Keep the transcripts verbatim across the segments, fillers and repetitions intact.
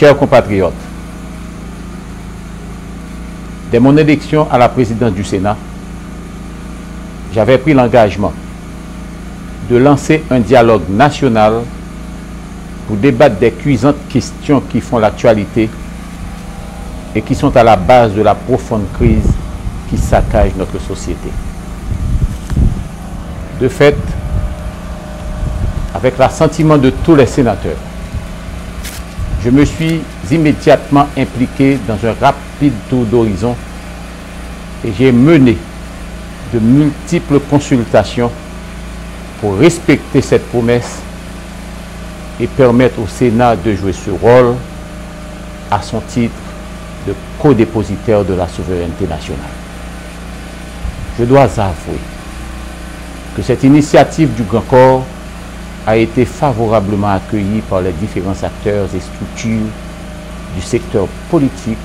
Chers compatriotes, dès mon élection à la présidence du Sénat, j'avais pris l'engagement de lancer un dialogue national pour débattre des cuisantes questions qui font l'actualité et qui sont à la base de la profonde crise qui saccage notre société. De fait, avec l'assentiment de tous les sénateurs, je me suis immédiatement impliqué dans un rapide tour d'horizon et j'ai mené de multiples consultations pour respecter cette promesse et permettre au Sénat de jouer ce rôle à son titre de codépositaire de la souveraineté nationale. Je dois avouer que cette initiative du Grand Corps a été favorablement accueillie par les différents acteurs et structures du secteur politique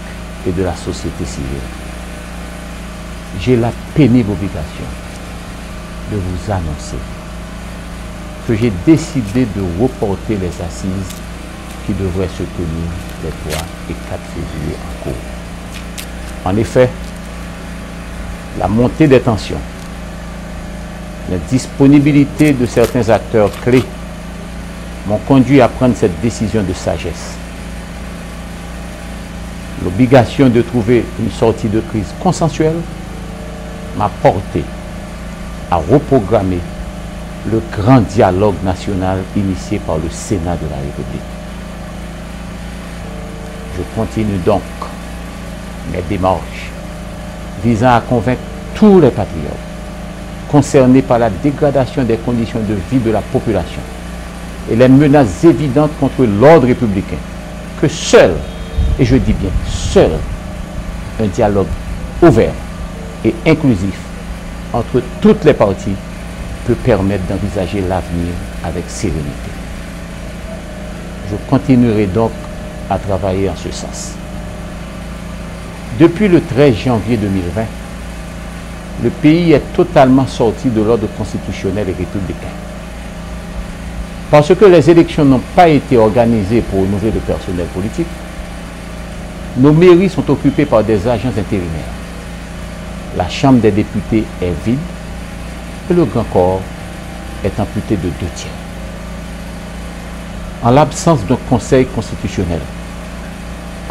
et de la société civile. J'ai la pénible obligation de vous annoncer que j'ai décidé de reporter les assises qui devraient se tenir les trois et quatre février en cours. En effet, la montée des tensions, l'indisponibilité de certains acteurs clés m'ont conduit à prendre cette décision de sagesse. L'obligation de trouver une sortie de crise consensuelle m'a porté à reprogrammer le grand dialogue national initié par le Sénat de la République. Je continue donc mes démarches visant à convaincre tous les patriotes concernés par la dégradation des conditions de vie de la population et les menaces évidentes contre l'ordre républicain que seul, et je dis bien seul, un dialogue ouvert et inclusif entre toutes les parties peut permettre d'envisager l'avenir avec sérénité. Je continuerai donc à travailler en ce sens. Depuis le treize janvier deux mille vingt, le pays est totalement sorti de l'ordre constitutionnel et républicain. Parce que les élections n'ont pas été organisées pour renouveler le personnel politique, nos mairies sont occupées par des agents intérimaires. La Chambre des députés est vide et le Grand Corps est amputé de deux tiers. En l'absence d'un conseil constitutionnel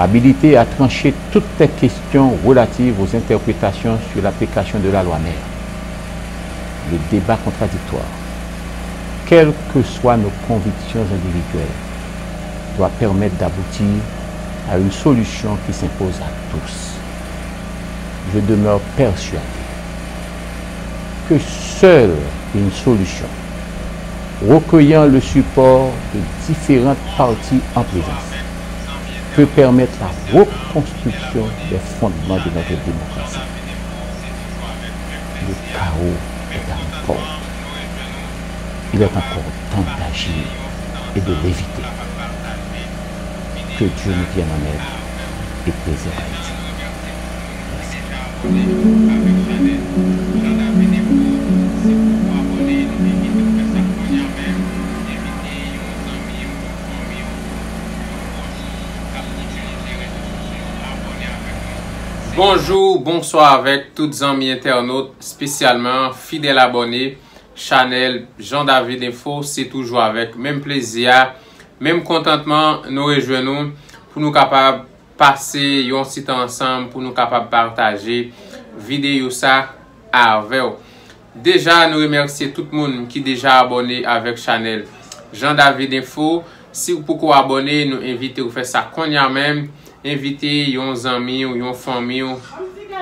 habilité à trancher toutes les questions relatives aux interprétations sur l'application de la loi mère, le débat contradictoire, quelles que soient nos convictions individuelles, doit permettre d'aboutir à une solution qui s'impose à tous. Je demeure persuadé que seule une solution recueillant le support de différentes parties en présence peut permettre la reconstruction des fondements de notre démocratie. Le chaos est à notre porte. Il est encore temps d'agir et de l'éviter. Que Dieu nous vienne en aide et préserve Haïti. Merci. Bonjou, bonswa avèk tout zanmi entènot, espesyalman fidèl abòne chanèl Jean David Info. Se toujou avèk menm plezi a, menm kontantman nou rejwenn nou pou nou kapab pase yon ti tan ansanm, pou nou kapab pataje videyo sa avè w. Deja, nou remèsye tout moun ki deja abòne avèk chanèl Jean David Info. Si w poko abòne, nou envite w fè sa kounye a menm. Envite yon zanmi w, yon fanmi w,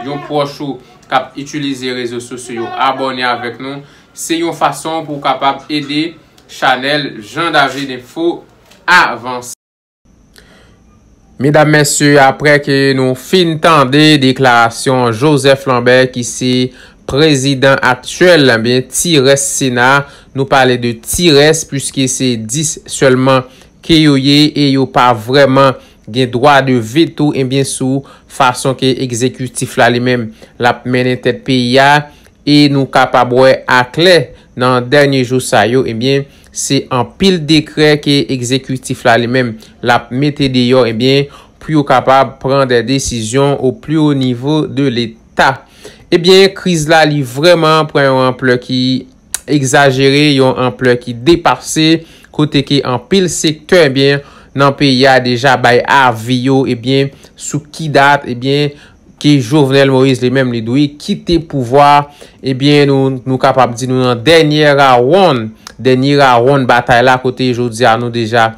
yon pwòch ou k ap itilize rezo sosyo yo abòne avèk nou. Se yon fason pou w kapab ede chanèl Jean David Info avanse. Medam, mesye, apre ke nou fin tande deklarasyon Joseph Lambert, ki se prezidan aktyèl, ebyen, T-Rest Sena, nou pale de T-Rest, piske se dis sèlman ke yo ye e yo pa vrèman gen dwa de veto, ebyen, sou fason ke egzekitif la li menm l ap mennen tèt peyi a. E nou kapab wè aklè nan dènye jou sa yo, ebyen, se anpil dekrè ke egzekitif la li menm l ap mete deyò, ebyen, pou yo kapab pran de desizyon o pli wo nivo de Leta. Ebyen, kriz la, li vrèman pran yon anplè ki egzajere, yon anplè ki depase, kote ke anpil sektè, ebyen, nan peyi a deja bay avi yo, ebyen, sou ki dat, ebyen, ke Jovenel Moïse li menm li dwe kite pouvwa, ebyen, nou, nou kapab di nou nan dènye rawonn, dènye rawonn batay la, kote jodi a nou deja,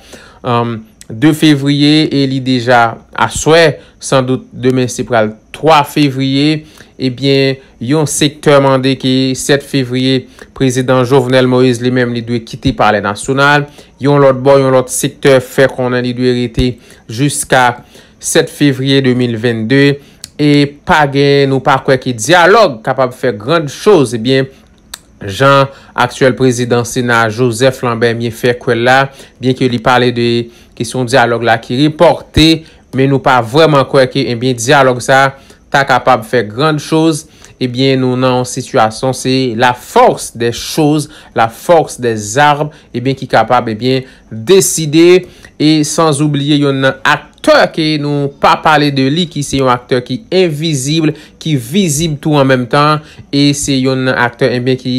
um, de fevriye e li deja aswè, san dout demen se pral twa fevriye, ebyen, yon sektè mande ke sèt fevriye, prezidan Jovenel Moïse li menm li dwe kite Palè Nasyonal, yon lòt bò, yon lòt sektè fè konnen li dwe rete jiska sèt fevriye de mil vennde, e pa gen, nou pa kwè ke dyalòg kapab fè grann choz, ebyen, jan aktyèl prezidan Sena Joseph Lambert Mie fè kwè l la, byen ke li pale de kesyon dyalòg la ki repòte, men nou pa vrèman kwè ke, ebyen, dyalòg sa ta kapab fè grann choz, ebyen, nou nan yon sitiyasyon, se la force des choses, la force des armes, ebyen, ki kapab, ebyen, deside, e san oubliye yon nan aktè ke nou pa pale de li, ki se yon aktè ki envizib, ki vizib tou an menm tan, e se yon nan aktè, ebyen, ki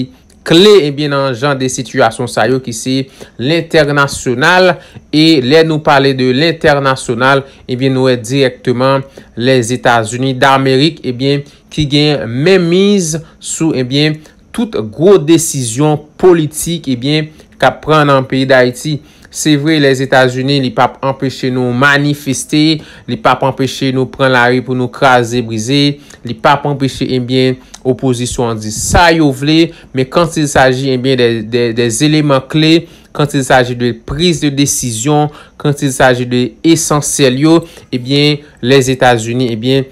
kle, ebyen, nan jan de sitiyasyon sa yo, ki se lentènasyonal, e lè nou pale de lentènasyonal, ebyen, nou wè dirèkteman Lèzetazini Damerik, ebyen, ki gen menmiz sou, ebyen, tout gwo desizyon politik, ebyen, k ap pran nan peyi Dayiti. Se vre, Lèzetazini, li p ap anpeche nou manifeste, li p ap anpeche nou pran lari pou nou kraze brize, li p ap anpeche, ebyen, opozisyon an di sa yo vle, men quand il s'agit, ebyen, de, de, des éléments clés, quand il s'agit de prise de décision, quand il s'agit de esansyèl yo, ebyen, Lèzetazini, ebyen,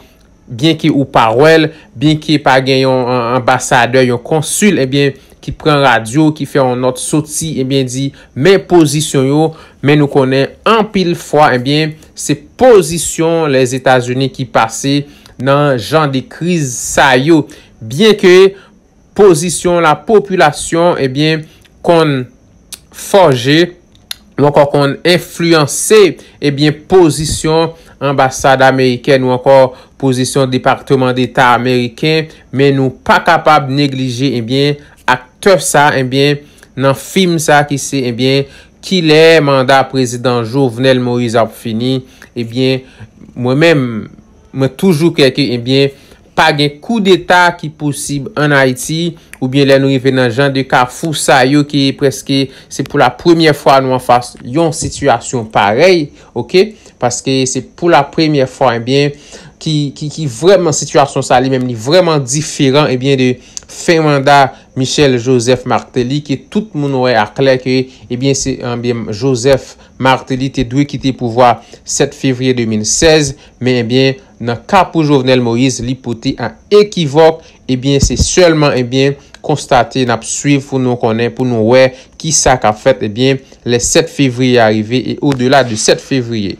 byen ke ou pa wè l, byen ke pa gen yon an-, anbasadè, yon konsil, ebyen, ki pran radyo, ki fè yon nòt soti, ebyen, di, men pozisyon yo, men nou konnen anpil fwa, ebyen, se pozisyon Lèzetazini ki pase nan jan de kriz sa yo. Byen ke pozisyon lapopilasyon, ebyen, konn fòje, ou ankò konn enfliyanse, ebyen, pozisyon anbasad amerikèn ou ankò pozisyon Depatman Deta ameriken, men nou pa kapab neglije, ebyen, aktè sa, ebyen, nan fim sa ki se, ebyen, kilè manda prezidan Jovenel Moïse ap fini, ebyen, mwen menm, mwen toujou kwè ke, ebyen, pa gen koudeta ki posib ann Ayiti, oubyen lè nou rive nan jan de kafou sa yo ki prèske se pou la premyè fwa nou anfas yon sitiyasyon parèy, oke? Paske se pou la premyè fwa, ebyen, ki, ki, ki vrèman sitiyasyon sa li menm, li vrèman diferan, ebyen, de fen manda Michel Joseph Martelly, ke tout moun wè aklè ke, ebyen, se, ebyen, Joseph Martelly te dwe kite pouvwa sèt fevriye de mil sèz, men, ebyen, nan ka pou Jovenel Moïse, li pote an ekivòk, ebyen, se sèlman, ebyen, konstate n ap swiv pou nou konnen, pou nou wè kisa k ap fèt, ebyen, lè sèt fevriye a rive e odela de sèt fevriye.